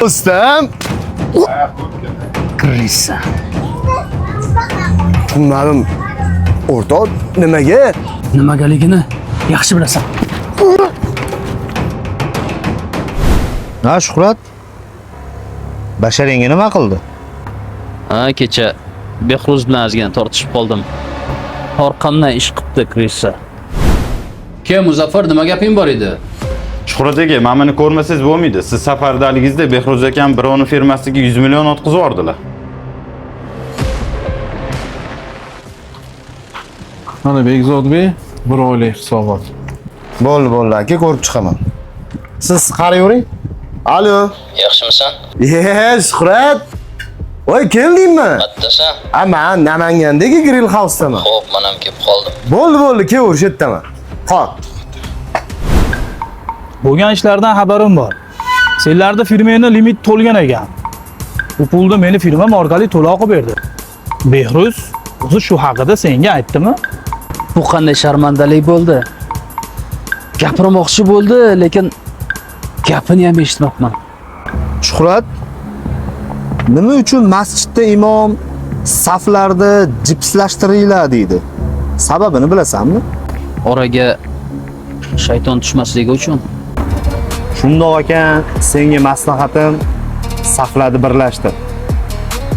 Do'stim. Крыса. Tushunmadim. O'rtoq, nimaga? Nimagaligini yaxshi bilasan. Ha, Shuhrat? Basharingga nima qildi? Ha, kecha Behruz bilan ozgina tortishib qoldim. Orqamdan ish qilibdi крыса. Kim Muzaffar, nima gaping bor edi? Shuhrat aka, mana buni ko'rmasangiz bo'lmaydi. Siz safardaligingizda Behruz akam birovni firmasiga 100 million o'tkazib yubordilar. Mana Bekzodbek, bir oylik hisobot. Bo'ldi, bo'ldi aka, ko'rib chiqaman. Siz qarayvering. Alo. Yaxshimisan? Ye, Shuhrat. Voy, keldingmi? Qattasan? A, men Namangandagi Grill House'daman. Xo'p, men ham kelib qoldim. Bo'ldi, bo'ldi, kelaver, shu yerdaman. Xo'p. Bo'lgan ishlardan xabarim bor. Senlarda firmangda limit to'lgan ekan. Bu pulni meni firmam orqali to'lov qilib berdi. Behruz o'zi shu haqida senga aytdimi? Bu qanday sharmandalik bo'ldi? Gapirmoqchi bo'ldi, lekin gapini ham eshitmabman. Shuhrat, nima uchun masjidda imom saflarda jipslashtiringlar deydi? Sababini bilasanmi? Oraga shayton tushmasligi uchun. Shundoq ekan, senga maslahatim saflarni birlashtir.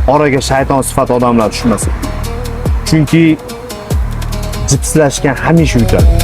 Oraga shayton sifat odamlar tushmasin. Chunki jipslashgan hamisha yutadi.